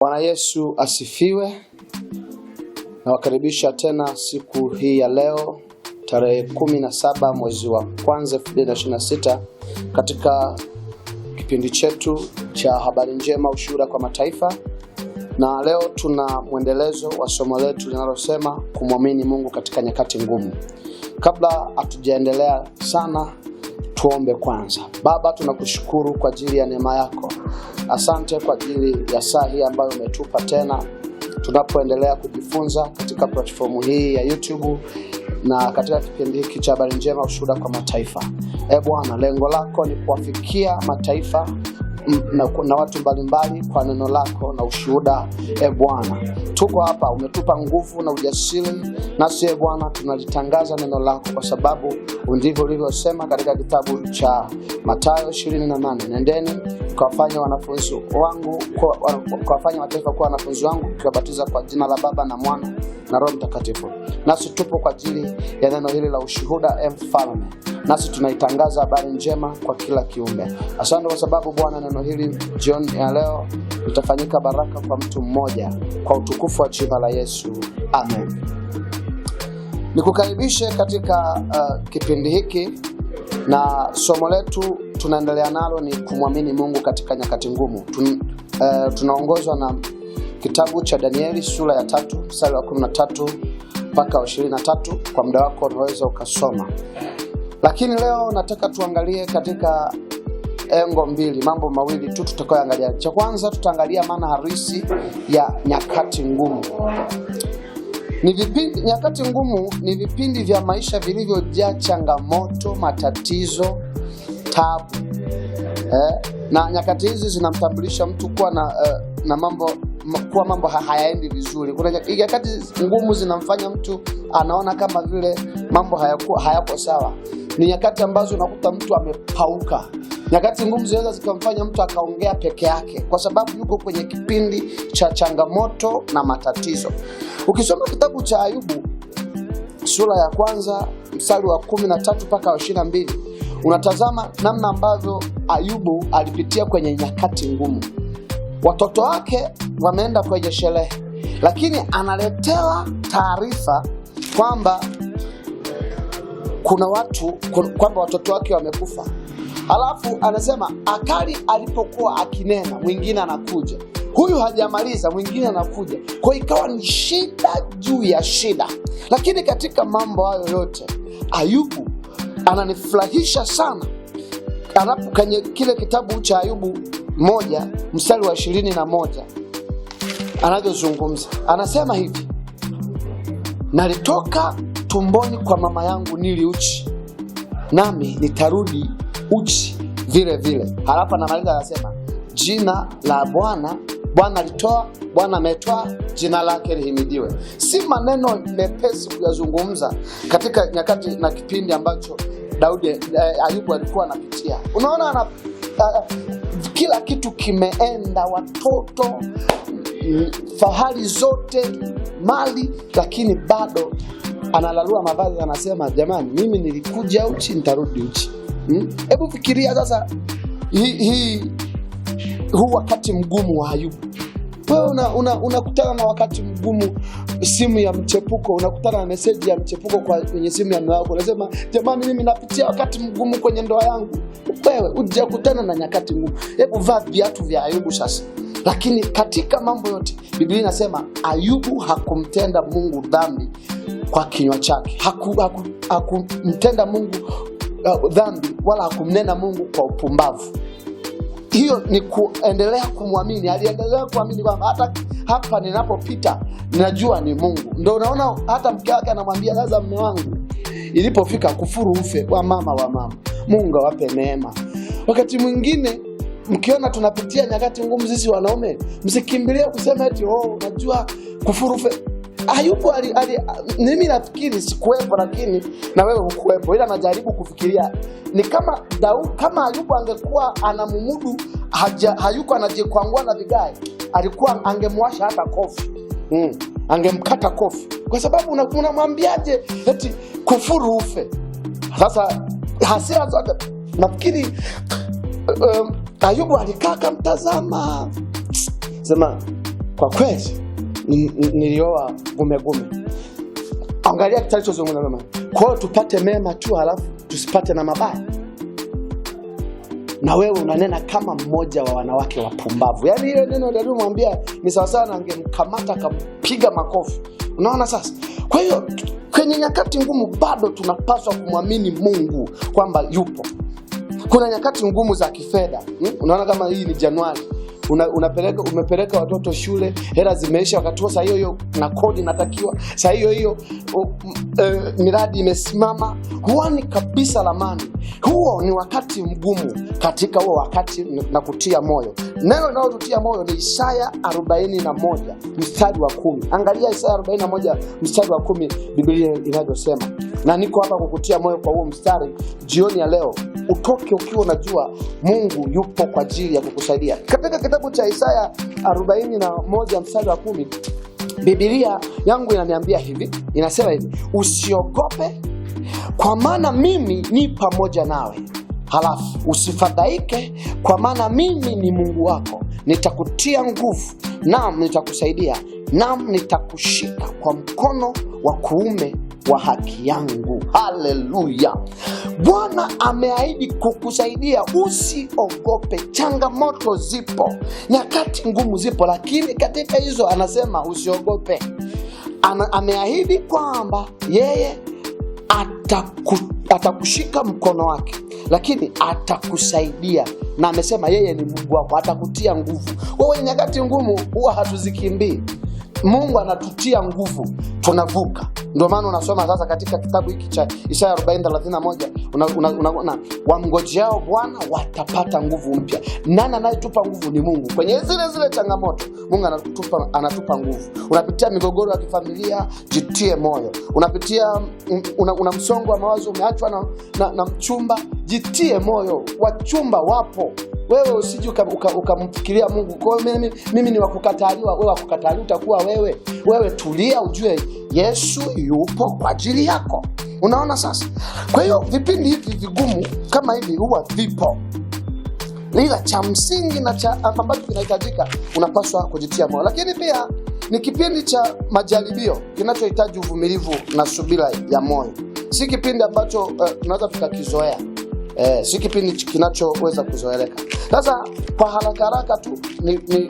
Bwana Yesu asifiwe. Nawakaribisha tena siku hii ya leo tarehe 17 mwezi wa kwanza 2026 katika kipindi chetu cha habari njema ushuhuda kwa mataifa, na leo tuna mwendelezo wa somo letu linalosema kumwamini Mungu katika nyakati ngumu. Kabla hatujaendelea sana, tuombe kwanza. Baba, tunakushukuru kwa ajili ya neema yako. Asante kwa ajili ya saa hii ambayo umetupa tena tunapoendelea kujifunza katika platformu hii ya YouTube na katika kipindi hiki cha habari njema ushuhuda kwa mataifa. E Bwana, lengo lako ni kuwafikia mataifa na watu mbalimbali kwa neno lako na ushuhuda. E Bwana, tuko hapa, umetupa nguvu na ujasiri, nasi e Bwana tunalitangaza neno lako, kwa sababu ndivyo ulivyosema katika kitabu cha Mathayo 28, nendeni mkawafanye wanafunzi wangu, kuwafanya mataifa kuwa wanafunzi wangu, mkiwabatiza kwa jina la Baba na Mwana na Roho Mtakatifu. Nasi tupo kwa ajili ya neno hili la ushuhuda, e Mfalme, nasi tunaitangaza habari njema kwa kila kiumbe. Asante kwa sababu Bwana, neno hili jioni ya leo litafanyika baraka kwa mtu mmoja, kwa utukufu wa jina la Yesu, amen. Nikukaribishe katika kipindi hiki na somo letu tunaendelea nalo ni kumwamini Mungu katika nyakati ngumu. Tunaongozwa na kitabu cha Danieli sura ya 3 mstari wa 13 mpaka 23. Kwa muda wako unaweza ukasoma, lakini leo nataka tuangalie katika engo mbili, mambo mawili tu tutakayoangalia. Cha kwanza tutaangalia maana halisi ya nyakati ngumu. Ni vipindi, nyakati ngumu ni vipindi vya maisha vilivyojaa changamoto, matatizo, tabu. Na nyakati hizi zinamtambulisha mtu kuwa na mambo kuwa mambo hayaendi vizuri. Kuna nyakati ngumu zinamfanya mtu anaona kama vile mambo hayako sawa. Ni nyakati ambazo unakuta mtu amepauka. Nyakati ngumu zinaweza zikamfanya mtu akaongea peke yake, kwa sababu yuko kwenye kipindi cha changamoto na matatizo. Ukisoma kitabu cha Ayubu sura ya kwanza mstari wa 13 mpaka 22, unatazama namna ambavyo Ayubu alipitia kwenye nyakati ngumu. Watoto wake wameenda kwenye sherehe, lakini analetewa taarifa kwamba kuna watu kwamba watoto wake wamekufa. Alafu anasema akali alipokuwa akinena, mwingine anakuja, huyu hajamaliza, mwingine anakuja. Kwa hiyo ikawa ni shida juu ya shida. Lakini katika mambo hayo yote, Ayubu ananifurahisha sana anapo kwenye kile kitabu cha Ayubu 1 mstari wa 21 anavyozungumza, anasema hivi: nalitoka tumboni kwa mama yangu nili uchi, nami nitarudi uchi vile vile. Halafu anamaliza anasema, jina la Bwana, Bwana alitoa, Bwana ametwaa, jina lake lihimidiwe. Si maneno mepesi kuyazungumza katika nyakati na kipindi ambacho Ayubu alikuwa anapitia. Unaona, kila kitu kimeenda, watoto, fahari zote, mali, lakini bado analalua mavazi, anasema jamani, mimi nilikuja uchi, nitarudi uchi. Hebu fikiria sasa huu wakati mgumu wa Ayubu. Wewe unakutana na wakati mgumu, simu ya mchepuko, unakutana na meseji ya mchepuko kwenye simu ya mume wako, unasema jamani, mimi napitia wakati mgumu kwenye ndoa yangu. Wewe hujakutana na nyakati ngumu. Hebu vaa viatu vya Ayubu sasa. Lakini katika mambo yote Biblia inasema Ayubu hakumtenda Mungu dhambi kwa kinywa chake. Hakumtenda Mungu dhambi wala hakumnena Mungu kwa upumbavu. Hiyo ni kuendelea kumwamini. Aliendelea kuamini kwamba hata hapa ninapopita najua ni Mungu. Ndio unaona hata mke wake anamwambia, sasa mume wangu, ilipofika kufuru ufe, wa mama wa mama, Mungu awape neema. Wakati mwingine mkiona tunapitia nyakati ngumu sisi wanaume, msikimbilie kusema eti oh, unajua kufuru ufe. Ayubu mimi nafikiri sikuwepo, lakini na wewe hukuwepo, ila najaribu kufikiria ni kama Daudi, kama Ayubu angekuwa anamumudu hayuko anajikwangua na vigae, alikuwa angemwasha hata kofi. Angemkata kofi, kwa sababu unamwambiaje eti kufuru ufe? Sasa hasira zake, nafikiri Ayubu alikaa akamtazama, sema Kwa kweli nilioa gumegume. Angalia kitu alichozungumza mama. Kwa hiyo tupate mema tu halafu tusipate na mabaya. Na wewe unanena kama mmoja wa wanawake wapumbavu. Yaani ile neno alilomwambia ni sawa sawa na angemkamata akampiga makofi. Unaona sasa? Kwa hiyo kwenye nyakati ngumu bado tunapaswa kumwamini Mungu kwamba yupo. Kuna nyakati ngumu za kifedha. Unaona kama hii ni Januari. Umepeleka watoto shule, hela zimeisha, wakati huo saa hiyo hiyo na kodi inatakiwa, saa hiyo hiyo miradi imesimama, huoni kabisa ramani. Huo ni wakati mgumu. Katika huo wakati na kutia moyo, neno linalotutia moyo ni Isaya 41 mstari wa 10. Angalia Isaya 41 mstari wa 10, Biblia inavyosema, na niko hapa kukutia moyo kwa huo mstari jioni ya leo. Utoke ukiwa unajua Mungu yupo kwa ajili ya kukusaidia. Katika kitabu cha Isaya 41 mstari wa 10, Biblia yangu inaniambia hivi, inasema hivi: usiogope, kwa maana mimi ni pamoja nawe. Halafu usifadhaike, kwa maana mimi ni Mungu wako, nitakutia nguvu, naam nitakusaidia, naam nitakushika kwa mkono wa kuume wa haki yangu. Haleluya! Bwana ameahidi kukusaidia, usiogope. Changamoto zipo, nyakati ngumu zipo, lakini katika hizo anasema usiogope. Ameahidi kwamba yeye atakushika mkono wake, lakini atakusaidia, na amesema yeye ni Mungu wako, atakutia nguvu. Wewe, nyakati ngumu huwa hatuzikimbii, Mungu anatutia nguvu, tunavuka. Ndio maana unasoma sasa katika kitabu hiki cha Isaya 40:31 unaona wamngojeao Bwana watapata nguvu mpya. Nani anayetupa nguvu? Ni Mungu. Kwenye zile zile changamoto Mungu anatupa nguvu. Unapitia migogoro ya kifamilia, jitie moyo. Unapitia una msongo wa mawazo, umeachwa na mchumba, jitie moyo. Wachumba wapo. Wewe usije ukamfikiria Mungu, kwa hiyo mimi ni wakukataliwa. Wewe wakukataliwa utakuwa wewe. Wewe tulia, ujue Yesu yupo kwa ajili yako. Unaona sasa? Kwa hiyo vipindi hivi vigumu kama hivi huwa vipo, ila cha msingi na cha ambacho kinahitajika, unapaswa kujitia moyo. Lakini pia ni kipindi cha majaribio kinachohitaji uvumilivu na subira ya moyo. Si kipindi ambacho tunaweza tukakizoea. Si kipindi kinachoweza kuzoeleka. Sasa kwa haraka haraka tu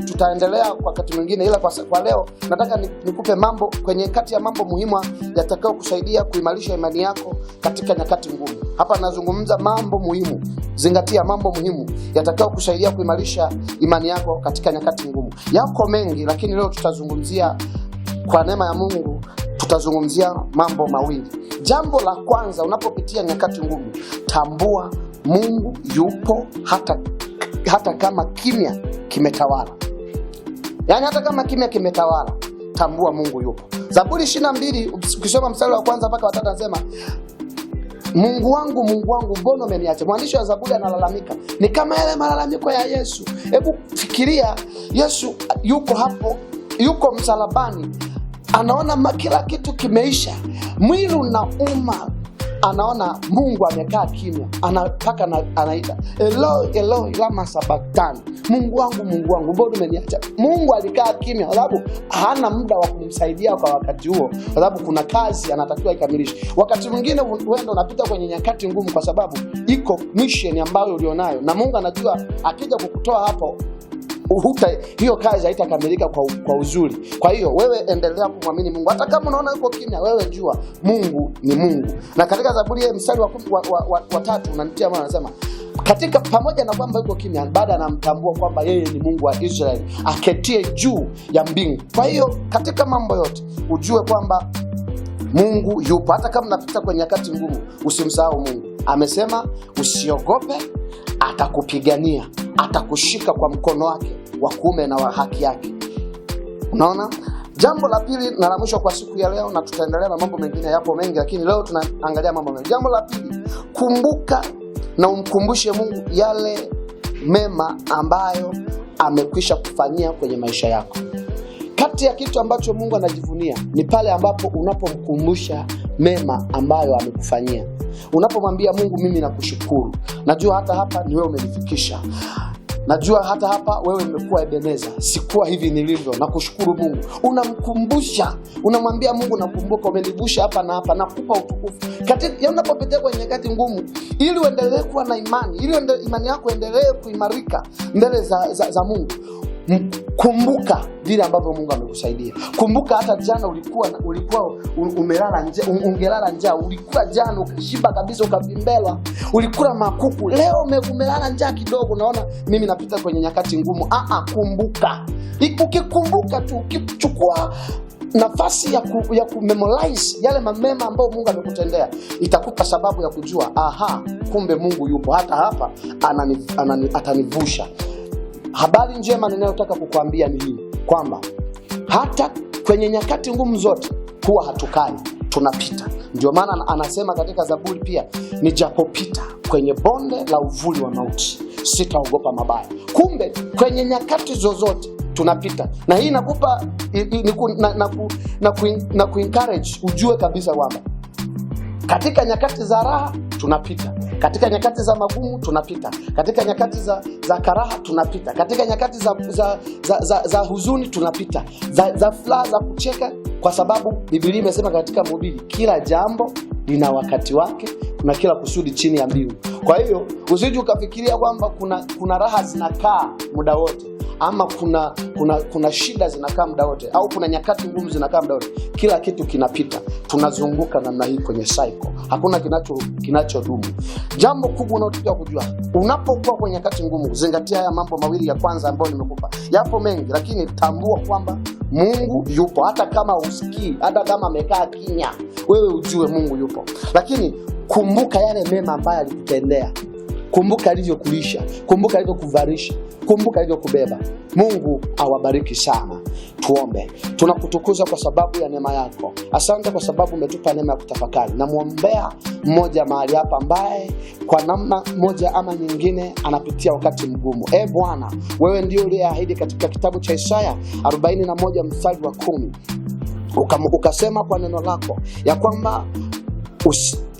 tutaendelea wakati mwingine, ila kwa leo nataka nikupe mambo kwenye kati ya mambo muhimu yatakayo kusaidia kuimarisha imani yako katika nyakati ngumu. Hapa nazungumza mambo muhimu. Zingatia mambo muhimu yatakayo kusaidia kuimarisha imani yako katika nyakati ngumu. Yako mengi, lakini leo tutazungumzia, kwa neema ya Mungu, tutazungumzia mambo mawili. Jambo la kwanza, unapopitia nyakati ngumu, tambua Mungu yupo hata kama kimya kimetawala. Yaani hata kama kimya kimetawala, tambua Mungu yupo. Zaburi 22 ukisoma mstari wa kwanza mpaka wa 3 anasema, Mungu wangu, Mungu wangu, mbona umeniacha? Mwandishi wa Zaburi analalamika. Ni kama yale malalamiko ya Yesu. Hebu fikiria, Yesu yuko hapo, yuko msalabani, anaona kila kitu kimeisha, mwili unauma, anaona Mungu amekaa kimya, anapaka anaita Eloi, Eloi lama sabachthani, Mungu wangu, Mungu wangu, mbona umeniacha? Mungu alikaa kimya kwa sababu hana muda wa kumsaidia kwa wakati huo, kwa sababu kuna kazi anatakiwa ikamilishe. Wakati mwingine wewe unapita kwenye nyakati ngumu kwa sababu iko mission ambayo ulionayo, na Mungu anajua akija kukutoa hapo hiyo kazi haitakamilika kwa uzuri. Kwa hiyo wewe endelea kumwamini Mungu hata kama unaona yuko kimya, wewe jua Mungu ni Mungu. Na katika Zaburi ya mstari wa 3 unanitia moyo, anasema katika pamoja na kwamba yuko kimya, bado anamtambua kwamba yeye ni Mungu wa Israeli aketie juu ya mbingu. Kwa hiyo katika mambo yote ujue kwamba Mungu yupo. Hata kama unapita kwenye nyakati ngumu, usimsahau Mungu. Amesema usiogope, atakupigania, atakushika kwa mkono wake wa kuume na wa haki yake. Unaona? Jambo la pili na la mwisho kwa siku ya leo, na tutaendelea na mambo mengine, yapo mengi, lakini leo tunaangalia mambo mengi. Jambo la pili, kumbuka na umkumbushe Mungu yale mema ambayo amekwisha kufanyia kwenye maisha yako. Kati ya kitu ambacho Mungu anajivunia ni pale ambapo unapomkumbusha mema ambayo amekufanyia. Unapomwambia Mungu, mimi nakushukuru, najua hata hapa ni wewe umenifikisha. Najua hata hapa wewe umekuwa Ebeneza, sikuwa hivi nilivyo, nakushukuru Mungu. Unamkumbusha, unamwambia Mungu, nakumbuka umenivusha hapa na hapa, nakupa utukufu katika unapopitia kwenye nyakati ngumu, ili uendelee kuwa na imani, ili imani yako endelee kuimarika mbele za Mungu. Kumbuka vile ambavyo Mungu amekusaidia. Kumbuka hata jana ulikuwa umelala njaa, ungelala njaa, ulikuwa jana ukashiba kabisa, ukavimbelwa, ulikula makuku. Leo umelala njaa kidogo, naona mimi napita kwenye nyakati ngumu. Kumbuka. Ukikumbuka tu, ukichukua nafasi ya kumemorize yale mamema ambayo Mungu amekutendea, itakupa sababu ya kujua, aha, kumbe Mungu yupo hata hapa, atanivusha. Habari njema ninayotaka kukuambia ni hii kwamba hata kwenye nyakati ngumu zote huwa hatukai, tunapita. Ndio maana anasema katika Zaburi pia, nijapopita kwenye bonde la uvuli wa mauti sitaogopa mabaya. Kumbe kwenye nyakati zozote tunapita, na hii inakupa na kuencourage ujue kabisa kwamba katika nyakati za raha tunapita, katika nyakati za magumu tunapita, katika nyakati za karaha tunapita, katika nyakati za huzuni tunapita, za furaha, za kucheka, kwa sababu Biblia imesema katika Mhubiri, kila jambo lina wakati wake na kila kusudi chini ya mbingu. Kwa hiyo usije ukafikiria kwamba kuna raha zinakaa muda wote, ama kuna shida zinakaa muda wote, au kuna nyakati ngumu zinakaa muda wote. Kila kitu kinapita, tunazunguka namna hii kwenye cycle, hakuna kinachodumu. Jambo kubwa unaotakiwa kujua unapokuwa kwenye nyakati ngumu, zingatia haya mambo mawili ya kwanza ambayo nimekupa. Yapo mengi, lakini tambua kwamba Mungu yupo, hata kama usikii, hata kama amekaa kimya, wewe ujue Mungu yupo. Lakini kumbuka yale mema ambayo alikutendea. Kumbuka alivyokulisha, kumbuka alivyokuvalisha, kumbuka alivyokubeba. Mungu awabariki sana. Tuombe. Tunakutukuza kwa sababu ya neema yako. Asante kwa sababu umetupa neema ya kutafakari. Namwombea mmoja mahali hapa ambaye kwa namna moja ama nyingine anapitia wakati mgumu. E Bwana, wewe ndio uliyeahidi katika kitabu cha Isaya 41 mstari wa 10, ukasema kwa neno lako ya kwamba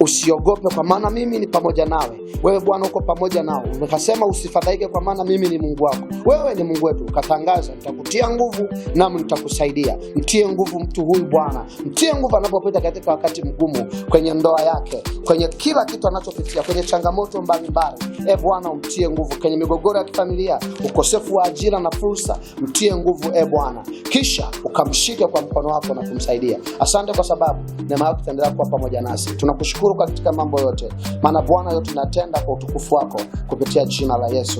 usiogope kwa maana mimi ni pamoja nawe. Wewe Bwana uko pamoja nao. Ukasema usifadhaike kwa maana mimi ni Mungu wako. Wewe ni Mungu wetu. Ukatangaza nitakutia nguvu nami nitakusaidia. Mtie nguvu mtu huyu Bwana. Mtie nguvu anapopita katika wakati mgumu, kwenye ndoa yake, kwenye kila kitu anachopitia, kwenye changamoto mbalimbali. E Bwana, umtie nguvu kwenye migogoro ya kifamilia, ukosefu wa ajira na fursa, mtie nguvu e Bwana. Kisha ukamshike kwa mkono wako na kumsaidia. Asante kwa sababu neema yako itaendelea kuwa pamoja nasi. Tunakushukuru katika mambo yote, maana Bwana yote tunatenda kwa utukufu wako kupitia jina la Yesu.